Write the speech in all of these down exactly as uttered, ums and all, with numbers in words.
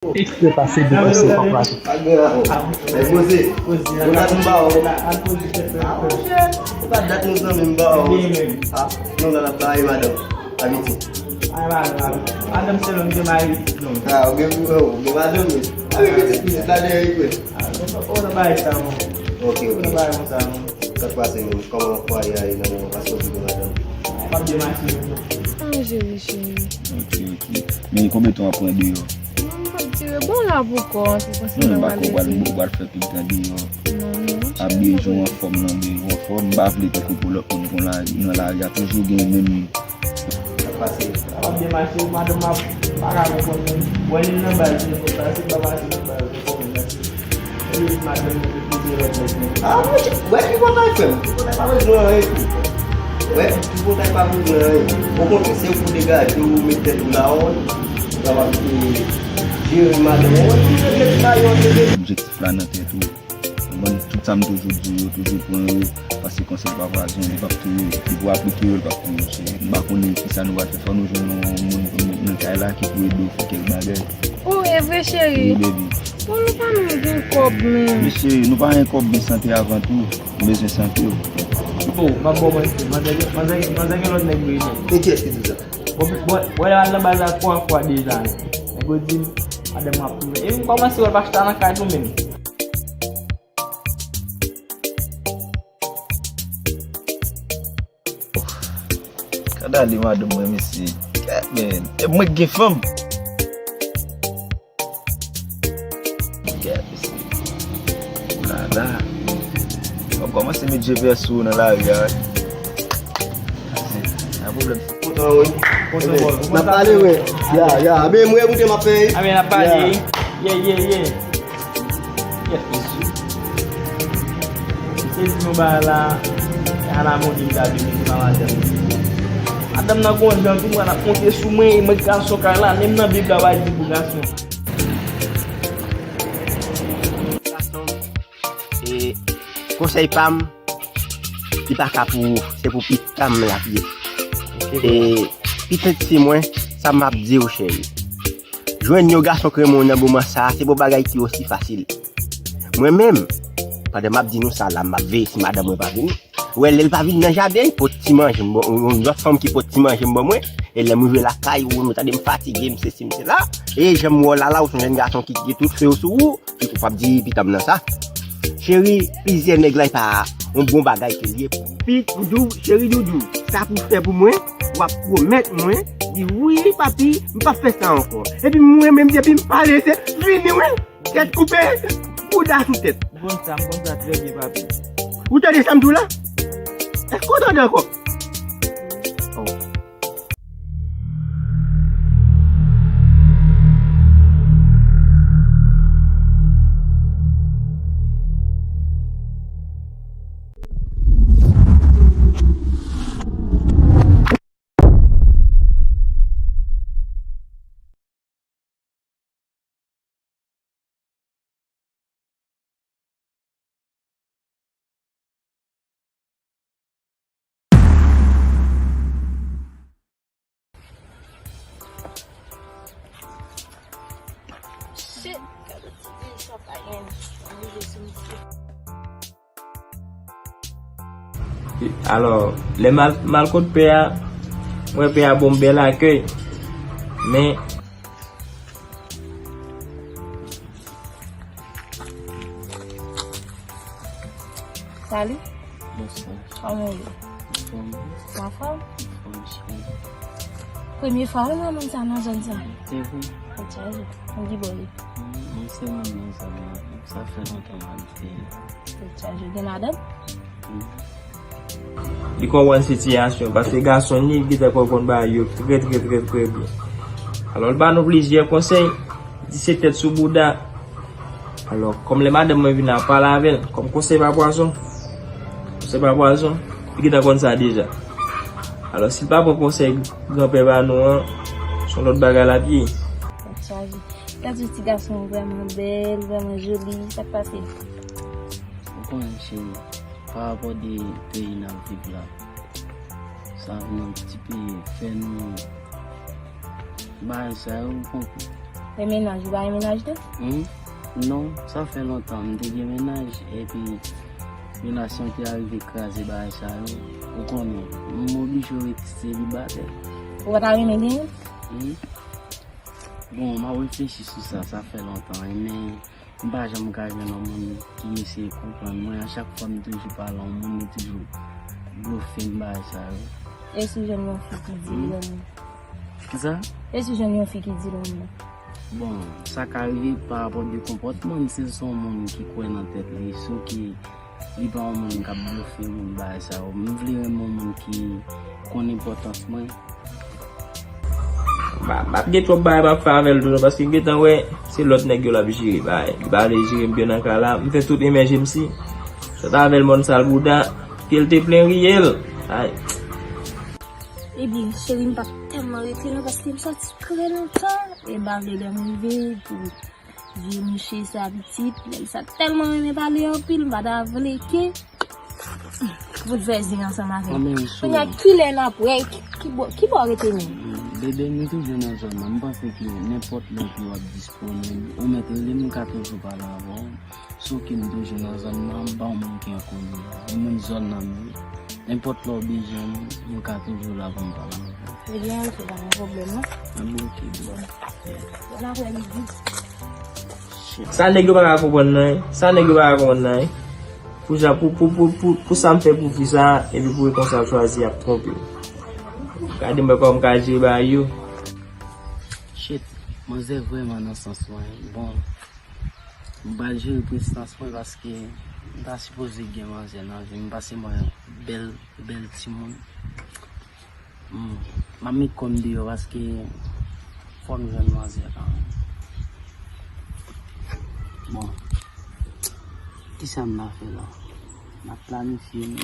Eksprè pase de konsèy pa pase. Pa gen rapò. Mwen poze. Mwen dat m ba w. Ah, monchè. Ou pa dat nou zanmi m ba w. Ah, non, la, la, bay madanm. Abiti. Ay, madanm, madanm. Madanm se lòm gen mari pitit lòm. Ah, ou gen, ou gen madanm, wi. Avèk pitit, pitit la dèyè, wi. Ah, ou nan bagay sa, mwen. Ok, ok. Ou nan bagay konsa, mwen. Sa k pase, mwen? Kòman fwaye a ye nan moman? Paske ou gen madanm. Ay, p ap byen mache, non. Ah, cheri, cheri. Ok, ok. Men konbyen tan w ap pran deyò? Non, m ap dire bon la pou kò an, se konsa. Non, m pa kwè w pral, w pral fè pil tan deyò. Non, non, ap byen jwe w anfòm nan, byen w anfòm. M pa vle tankou pou lòt moun kon la, nan lari a toujou gen menm. Sa k pase? Sa p ap byen mache, madanm ap pa ka konprann mwen. Wè li nan baz, li konn pase, pa pase nan baz, li konn pase. E li madanm li te poze lòt nèg mwen. Ah, monchè, wè tripotay frè m. Tripotay pa bezwen anyen tou. Wè, tripotay pa bezwen anyen. Okontrè, se ou pou degaje w, met tèt ou la, ou kapab, e, jere madanm ou, ou regle ti bagay yo antre de. Objektif la nan tèt ou. Konprann, tout sa m toujou di w yo, toujou pran yo, paske konsèy pa pwazon, li p ap touye w. Li pou aplike yo, li p ap touye w, cheri. M pa konnen kisa nou pral fè, fò nou jwenn yon moun pou nou met nan kay la ki pou ede w fè kèk bagay. Oh, e vre, cheri? Wi, baby. Bon, nou pa menm gen kòb, men. Men cheri, nou pa gen kòb, men sante avan tou. Nou bezwen sante w. Oh, m ap ba w manti. Manzè, manzè, manzè gen lòt nèg vre, non. E kiyès ki di w sa? Bon, bon, wè, al nan baz la twa fwa deja, non. Nèg yo di m, madanm mwen ap touye. E m kòmanse wè l pa chita nan kay tou menm. Gad ale madanm mwen, mesye. Gad, men, e mwen k gen fanm. Gad, mesye. Lala. W ap kòmanse met G P S sou ou nan lari a, wi. Sa pwoblèm. Kontan, wi. Kontan, bò. N ap pale, wi. Ya, ya. Abe, mwen, ekoute, m ap fè. Abe, n ap pale. Ya. Ye, ye, ye. Kèt mesye. Mesye di nou bagay la, ala moun li ta vini, se pa madanm li. Madanm nan gon jan tou, mwen ap monte sou mwen, e mwen gason kay la, menm nan Bib la, w a di pou gason. Gason, e, konsèy pa m, li pa ka pou ou, se pou pita m l ap ye. E, pitit fi mwen, sa m ap di w, cheri. Jwenn yon gason k renmen w nan moman sa a, se pa yon bagay ki osi fasil. Mwen menm, pandan m ap di nou sa la, m ap veye si madanm mwen pa vini. Ou wè, lè l pa vin nan jaden, pot ti manje m ba, yon lòt fanm ki pot ti manje m ba mwen. E lè m rive lakay, ou wè m tande m fatige, m sesi, m sela. E jan m wè w la la, ou se yon jèn gason ki gen tout fè w sou ou, ki pou p ap di pita m nan sa. Cheri, plizyè nèg la, e pa yon bon bagay ke l ye. Pi, doudou, cheri doudou, sa pou fè pou mwen, w ap pwomèt mwen, di wi, papi, m p ap fè sa ankò. Epi mwen menm, depi m pale, se fini, wi. Tèt koupe, bouda sou tèt. M konn sa, m konn sa trè byen, papi. Ou tande sa m di w la? Èske w tande ankò? Oh. Shit, gade ti vin sa pa gen. Ann rive sou misye. Alò, lè m al, m al kot pè a, m wè pè a ban m bèl akèy. Men, Salut. Bonswa. Kòman w ye? Anfòm. Ou anfòm? Anfòm, cheri. Premye fwa w wè moun sa nan zòn sa? Se vre. Tèt chaje. Mwen ki bò li? Mwen se moun nan zòn nan. Sa fè lontan m abite la. Tèt chaje. Gen madanm? Wi. Li konprann sitiyasyon, paske gason li, li gentan konprann bagay yo trè, trè, trè, trè byen. Alò, li ba nou plizyè konsèy, di se tèt sou bouda. Alò, kòm lè madanm mwen vin la, pale avè l, kòm konsèy pa pwazon, konsèy pa pwazon, li gentan konn sa deja. Alò, si l pa pran konsèy granpè pa nou an, se yon lòt bagay l ap ye. Tèt chaje. Gad yon ti gason vrèman bèl, vrèman joli, sa k pase? Ou konnen, cheri, pa rapò de peyi n ap viv la, sa vin yon ti pe fè nou bagay sa yo, ou konprann. E mennaj, ou pa gen mennaj tou? Hmm? Non, sa fè lontan m te gen mennaj, epi relasyon te arive kraze bagay sa yo. Ou konnen, m oblije rete selibatè. Ou pa ta renmen genyen? Hmm? Bon, m ap reflechi sou sa, sa fè lontan, men m pa janm ka jwenn yon moun ki eseye konprann mwen. A chak fwa m toujou pale a yon moun, li toujou blofe m bagay sa yo. E si w jwenn yon fi ki di l renmen? Kisa? E si w jwenn yon fi ki di l renmen? Bon, sa ka rive pa rapò de konpòtman l, si l se yon moun ki kwè nan tèt li, si w ki Li pa yon moun k ap blofe moun bagay sa yo. M vle renmen yon moun ki konn enpòtans mwen. M ap gen twòp bagay m ap fè avè l tou non, paske m gentan wè se lòt nèg yo l ap jere bagay. Li pa vle jere m byen nan kay la. M fè tout emèjensi. Sot avè l mòn sal bouda. Pye l te plen riyèl. Ay. Ebyen, cheri, m p ap tèlman rete non, paske m sòti trè lontan. E m pa vle lè m rive pou Vye mouche sa pitit, nèg sa tèlman renmen pale anpil, m pa ta vle ke pou l fè zen ansanm avè m. Kounye a, kilè n ap wè? Ki, ki bò, ki bò w rete menm? Bebe, nou toujou nan zòn nan. M panse ke nenpòt lè ke w ap disponib, ou mèt rele m, m ka toujou pale avè w. Soki m toujou nan zòn nan, m pa yon moun ki enkoni. E moun zòn nan m ye. Nenpòt lè w bezwen m, m ka toujou la pou m pale avè w. Ebyen, ok, pa gen pwoblèm, non. Ebyen, ok, bro. Bon, n ap wè midi. Sa nèg yo pa ka konprann nan, eh. Sa nèg yo pa ka konprann nan, eh. Pou jan, pou, pou, pou, pou, pou sa m fè pou fi sa, epi pou e konsa l chwazi ap twonpe. Gade m wè kòman m ka jere bagay yo. Shit, manzè vrèman nan sans mwen, eh. Bon. M pral jere prestans mwen paske m ta sipoze gen manzè nan vi m, pase mwen bèl, bèl timoun. M, m ap met kò m deyò paske fò m jwenn manzè kanmenm. Bon, kisa m ta fè la? M ap planifye m,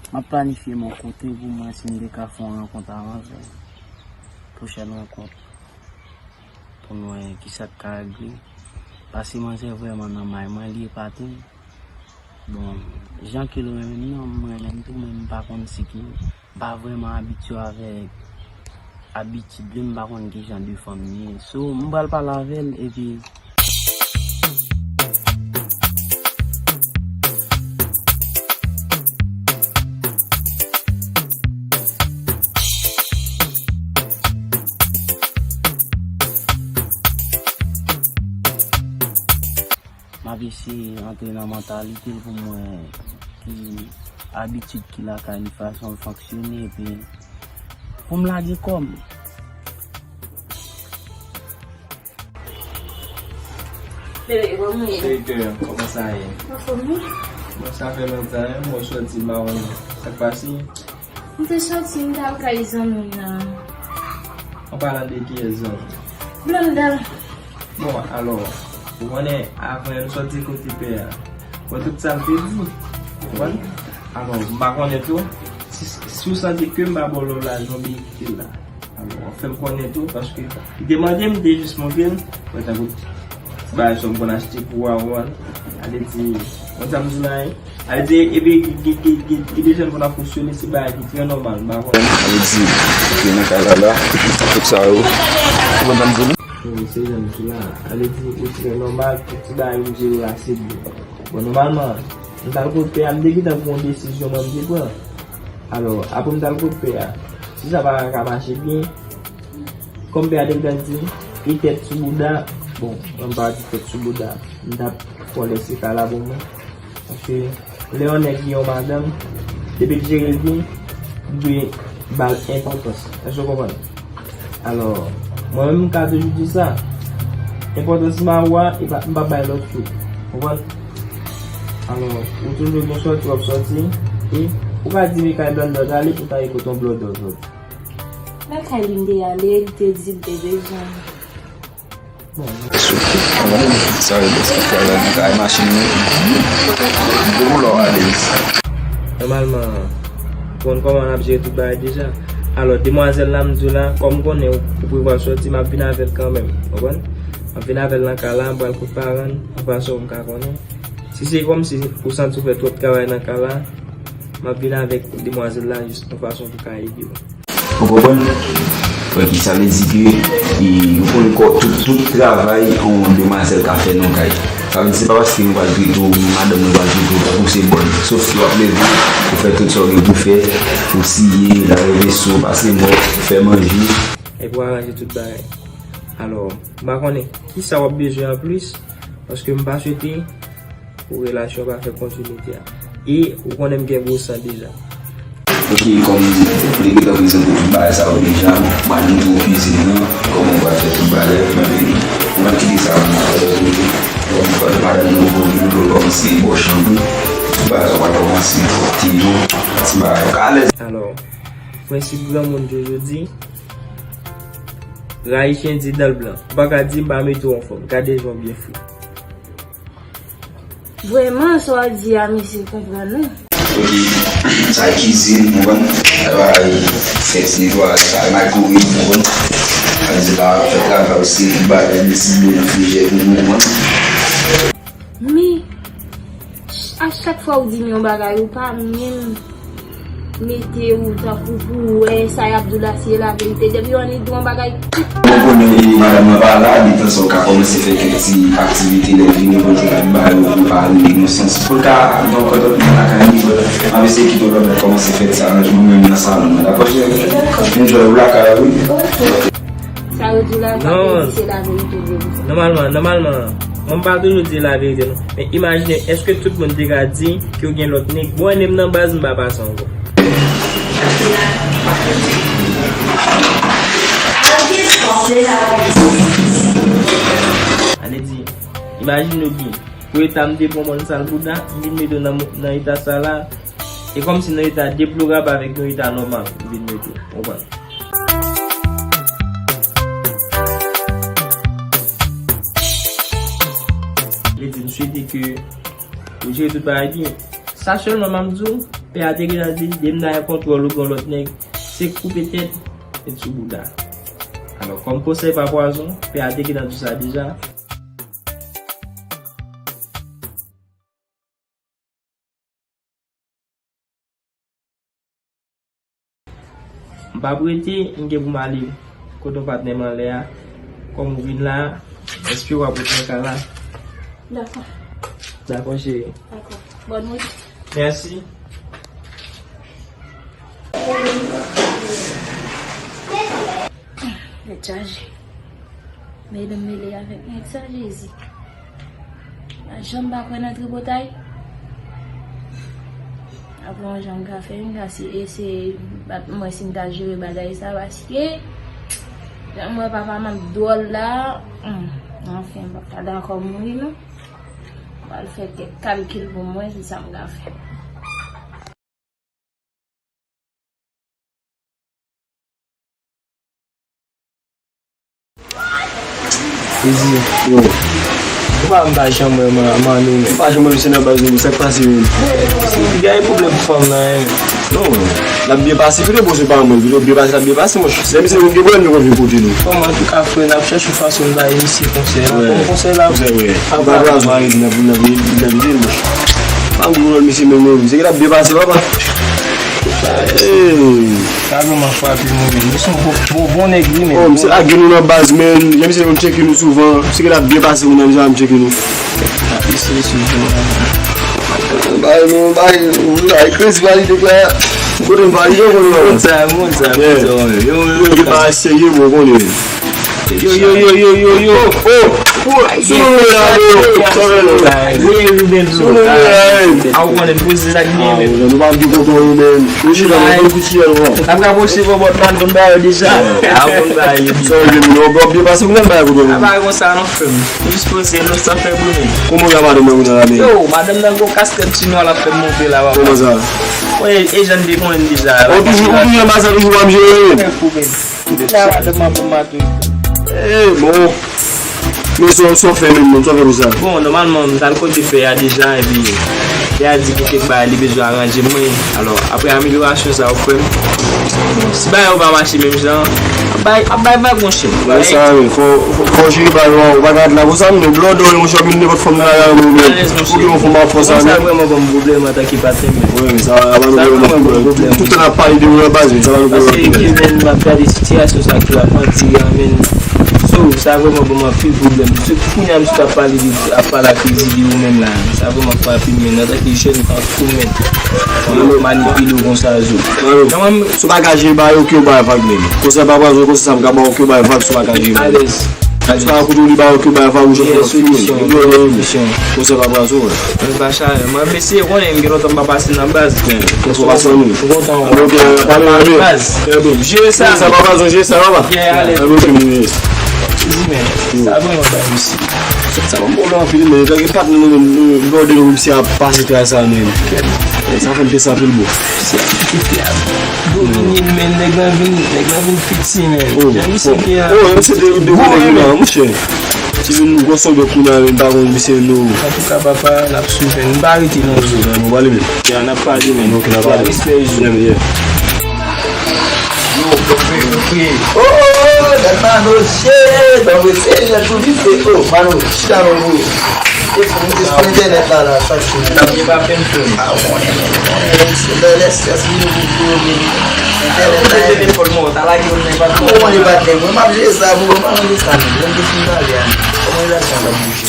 m ap planifye m yon kote pou mwen si m te ka fè yon rankont a manzè. Pwochèn rankont. Pou n wè kisa k ka regle. Pase manzè vrèman nan may mwen, li epate m. Bon, jan ke l renmen m nan, m renmen l tou, men m pa konn si ke m pa vrèman abitye avèk abitid li, m pa konn ki jan de fanm li ye. So, m pral pale avè l, epi M ap eseye antre nan mantalite l pou m wè ki abitid ki lakay li, fason l fonksyone, epi pou m lage kò m. Bebe, kòman w ye? Cheri kè, kòman sa ye? Anfòm wi. Bon, sa fè lontan, hein, mwen sòti, m pa konn sa k pase. M te sòti, m t al kay zanmi m nan. An palan de kiyès zanmi? Blondel. Bon, alò, ou konnen, avan m sòti kote pè a, mwen tout sa l te di, ou konprann? Alò, m pa konnen tou, si, si w santi ke m pa ba w love la, jan w byen kite l la. Alò, fè m konnen tou, paske li te mande m, m te jis montre l, mwen tankou ti bagay sa m konn achte pou ou a, ou konprann? Ale di, konn sa m di w la, hein? Ale di, epi, gen, gen, gen, gen de jèn konn ap fonksyone, se bagay ki trè nòmal, m pa konn. Ale di, ki nan kay la la, tout sa yo, ou konprann sa m di w la? Wi, se jan m di w la. Ale di, ou trè nòmal, tout ti bagay ou jere la, se byen. Bon, nòmalman, m t al kot pè a, m te gentan pran yon desizyon mwen m te pran. Alò, apre m t al kot pè a, si sa pa ka mache byen, kòm pè a te gentan di m, e tèt sou bouda, bon, mwen m pa di tèt sou bouda, m t ap kòlè se ka la pou mwen. Paske lè yon nèg gen yon madanm, depi l jere l byen, m dwe ba l enpòtans. Èske w konprann? Alò, mwen menm m ka toujou di sa. Enpòtans m a ou a, e pa, m p ap bay lòt yo. Konprann? Alò, ou toujou gen sòti w ap sòti, e ou ka di m e kay blòdòt ale pou ta ye kote yon blòdòt sòti. Nan kay li m te ale, li te di l te bezwen m. Bon, sou tout, sa yo deske travay nan kay machin nou. Bon, lò ale. Nòmalman, ou konn kòman n ap jere tout bagay deja. Alò, demwazèl la, m di w la, kòm m konnen ou, ou prevwa sòti, m ap vin avè l kanmenm. Ou konprann? M ap vin avè l nan kay la, m pral kot paran l, yon fason pou m ka konnen. Si se kòmsi ou santi w fè twòp travay nan kay la, m ap vin avèk demwazèl la, jis yon fason pou ka ede w. Ou konprann? Frè Kich, sa vle di ke, e, ou konn kò, tout, tout travay yon demwazèl ka fè nan kay. Sa vle di, se pa paske nou pral trete w, madanm nou pral trete w tankou se bòn. Sof si w ap leve, ou fè tout sa w gen pou fè, ou siye, lave veso, pase mòp, fè manje. Epi w aranje tout bagay. Alò, m pa konnen kisa w ap bezwen anplis, paske m pa swete pou relasyon pa fè kontinite a. E ou konnen m gen gwo san deja. Ok, kòm li gentan prezante tout bagay sa yo deja, m pral montre w kizin nan, kòman w pral fè tout bagay, men ou mèt kite sa pou mwen, paske kòm madanm nan poko vini, pou kòmanse bò chanpou, tout bagay sa pral kòmanse twòp ti yo, ti bagay yo ka alèz. Alò, prensip granmoun Jojo di, rayi chen di dan l blan. Ou pa ka di m pa mete w anfòm. Gade jan w byen fri. Vrèman, sa w ap di a, mesye konprann ou. Ok, sa e kizin, ou konprann? Sa e fè ti netwayaj, sa e maykowèv, ou konprann? Sa vle di la, fè travay osi, tout bagay, mete ti dlo nan frijidè pou nou, ou konprann? Men, a chak fwa ou di m yon bagay, ou pa menm mete ou tankou pou w wè sa y ap di w la, si e laverite. Depi yon nèg di w yon bagay, Mwen konnen, e, madanm mwen pa la, detan sa w ka kòmanse fè kèk ti aktivite lè l vini, pou l te ka ba yo, pou l pa rive nan sans. Pou l ka gen yon kontantman lakay li, m ap eseye kite w lòt lè kòmanse fè ti aranjman mwen menm nan salon mwen, dakò, cheri? Enjoy ou lakay ou, wi. Sa yo di la, pa vle di se laverite vre. Nòmalman, nòmalman, mwen m pa toujou di laverite, non. Men imajine, èske tout moun te ka di ke w gen lòt nèg? Bon, ennmi m nan baz, m pa pase ankò. Ale di, imajine w byen, pou eta m te pran mòn sal bouda, m vin mete w nan mo-, nan eta sa la, e kòmsi nan eta deplorab avèk yon eta nòmal, m vin mete w, konprann? Vle di, m swete ke ou jere tout bagay byen. Sa sèlman m ap di w, pè a te gentan di, depi m ta gen kontwòl ou gen yon lòt nèg, se koupe tèt, met sou bouda. Alò, kòm konsèy pa pwazon, pè a te gentan di w sa deja. M p ap rete, m gen pou m ale kote yon patnè m anlè a. Kòm ou vin la, èske w ap retounen kay la? Dakò. Dakò, cheri. Dakò. Bòn wout. Mèsi. Tèt chaje. Medam mele avèk nèg sa, Jezi. Pa janm pa kwè nan tripotay. Apre yon jan m ka fè, m ka si eseye bat mwen si m ta jere bagay sa, paske jan m wè papa m ap dwòl la, hmm, anfen, m p ap ta dakò mouri non. M pral fè kèk kalkil pou m wè se sa m ka fè. Ezi. Yo. Ou pa m pa janm wè man, man nou men. Ou pa janm wè misye nan baz nou, sa k pase menm? Misye gen pwoblèm pou fanm nan, en. Non, l ap byen pase, kote bon se pa mwen, kote byen pase, l ap byen pase, monchè. Se misye konn gen pwoblèm, yo konn vin kote nou. Bon, antouka, frè, n ap chèche yon fason n ba misye konsèy la. Konsèy la. Konsèy, wi. Ou pa pral mare, n ap, n ap, n ap ede l, monchè. Pa m gwo lòt misye menm, non. Misye gen l ap byen pase, papa. Hey. Sa vrèman frape mwen, men. Misye yon bon, bon, bon nèg, wi, men. Oh, misye lage nou nan baz, men. Jan misye konn tcheke nou souvan. Misye gen l ap byen pase, moun nan, misye pa janm tcheke nou. Bay, non, bay, bay, krezi valide, frè. Kote m valide, kote m valide. Moun sa, moun sa, moun sa, yo, yo, yo, yo, pa serye, bon, konnen. Yo, yo, yo, yo, yo, yo. Oh, oh, sou nou la, yo. Sou nou la, yo. Sou nou la, yo. A, ou konnen poze sa ki byen, men. Nou pa vin kontan, yo, men. Yo chita, nou konn kouti, yo, non. N ap raproche bò bòt la, nou konn ba yo deja. A, ou konn ba yo. Sa, yo, men, nou byen pase, nou konn ba yo, non. A, pa konsa, non, frè m. Jis poze nou san fè bri, men. Kòman w ka madanm nan konn la, men? Yo, madanm nan gon kaskèt chino a l ap fè m monte la, papa. Kòman sa? Mwen, e jan de mwen deja. Ou toujou, ou toujou anba sa, toujou pa m jere, men. Fè kou, men. Madanm nan pou mato. Eh, bon. Men sa w, sa w fè menm, sa w fè pou sa? Bon, nòmalman, m t al kote pè a deja, epi pè a di gen kèk bagay li bezwen aranje mwen. Alò, apre amelyorasyon sa yo, frè m, si bagay yo pa mache menm jan, ap bay, ap bay vag, monchè. Wè sa, wi. Fò, fò, fò jere bagay yo, ou pa ka ret la konsa, men lè w dòmi, monchè, w vin nenpòt fanm nan la, ou menm. Alèz, monchè. Ou gen yon fanm ap fè sa, sa menm. Vrèman ban m pwoblèm antanke patnè m. Wi, men sa, sa pa nou vrèman ban m pwoblèm. Tout, tout tan n ap pale de ou nan baz, men sa pa nou vrèman pwoblèm. Paske, men, m ap gade sitiyasyon sa ki ap andire a, men. So, sa vrèman ban m anpil pwoblèm. Se pou kounya m sot ap pale de, ap pale ak Rizili ou menm la. Sa vrèman frape m, men antanke jèn tankou w, men. Yo manipile w konsa, zo. Kanmenm, si w pa ka jere bagay yo, ke w bay vag menm. Konsèy pa pwazo, konsèy sa m ka ba w, ke w bay vag si w pa ka jere bagay. Alèz. Si w pa ka koute w li ba w, ke w bay vag ou jan fè solisyon. Konsèy pa pwazo, wè. Mwen pa chalè. Mwen mesye, konnen m gen lontan m pa pase nan baz. Konsèy pa pwazo. Mwen kontan wè. Ok, pa pale baz. Jere sa. Konsèy pa pwazo, jere sa, papa. Alèz. Wi, men, sa vrèman bay misye. Sa ban m pwoblèm anpil, men, tanke patnè nou menm, nou, nou gade nou misye ap pase tray sa menm. Sa fè m pase anpil bon. Domine l, men, nèg lan vin, nèg lan vin fiksi, men. Jan misye te a. Oh, misye te, te gwo nèg la, monchè. Ti vin gwosè bèk kounye a, men, m pa konn misye nou. Antouka, papa, n ap swiv, men, n pa rete non, zo. Nou pale, men. Ya, n ap pale, men. Ok, n ap pale. Respè, zo. Yeah, yeah. Yo, bon, bon, bon. Oh, dat Mano, shit, bon, bon, se jan tou vit fè. Oh, Mano, chita non, bro. E pou mwen te sou entènèt la, la, chak jou. N ap gen pa fè m fè m. Ah, w konnen, men, w konnen, se lè lè strès vini pou, pou yo vini. Entènèt la, telefòn mwen, ta lage yon nèg pa. Kòman li bat nèg? Mwen, m ap jere sa, bro, m ap jere sa, men. Lè m te fin pale a, kòman relasyon an t ap bouje?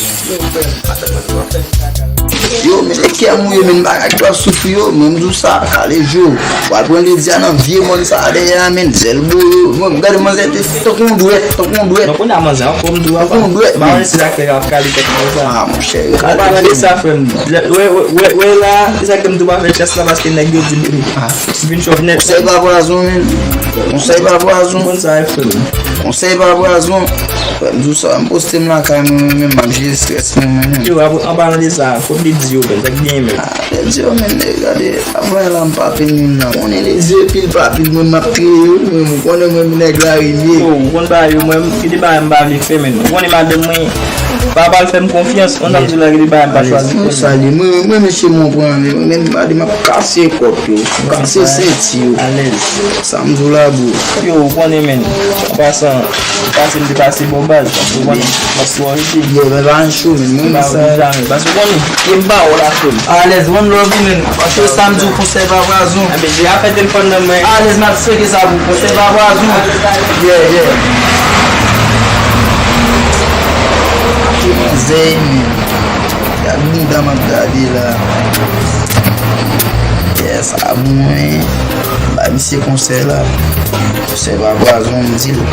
Yo, men, e kè m mouye, men, bagay ki ap soufri yo, men, m di w sa, kale je w. W al pran ledi a nan vye mòn sa a dèyè a, men, zèl boyo. Mwen, gade manzè te tankou yon dwèt, tankou yon dwèt. Non, kounye a manzè an fòm tou, papa. Tankou yon dwèt, men. Pa wè se sa k fè y ap kale tèt mwen sa. Ah, monchè, kale je w. An palan de sa, frè m, wè, wè, wè, wè la, se sa k fè m tou pa fè chas la, paske nèg yo di m, ah, vin chòf nèt. Konsèy pa pwazon, men. Konsèy pa pwazon. Konn sa, frè m. Konsèy pa pwazon. Frè m, di w sa, m poste m lakay mwen, mwen menm, m ap jere strès mwen, mwen menm. Yo, an palan de sa, kot ledi yo, men, sa k genyen, men? Ah, ledi yo, men, gade, avan la, m pa peni m nan. Konnen ledi yo, pil pa pil, mwen, m ap kreye yo, mwen, m konnen mwen, nèg la rive. Yo, ou konn bagay yo, mwen, gen de bagay m pa vle fè, men. Ou konnen madanm mwen, pa, pa al fè m konfyans, konn sa m di w la, gen de bagay m pa chwazi fè, men. Sa li, mwen, mwen, mesye, mwen pran, men, mwen, menm, gade, m ap kase kòt yo, kase senti yo. Alèz. Sa m di w la, bro. Yo, ou konnen, men. An pasan, pase m te pase bò baz, paske ou konnen, m ap twò rete. Yo, men pa ancho, men mwen, men sa. Paske ou konnen, e m pa wè w la, frè m. Alèz, one love, men. Paske sa m di w, konsèy pa pwazon. Enben, je a fè telefòn nan men. Alèz, m ap cheke sa pou konsèy pa pwazon. Yeah, yeah. Ki manzè, men. Gad bouda m ap gade la. Yes, a bon, men. Bay misye konsèy la. Konsèy pa pwazon, m di l.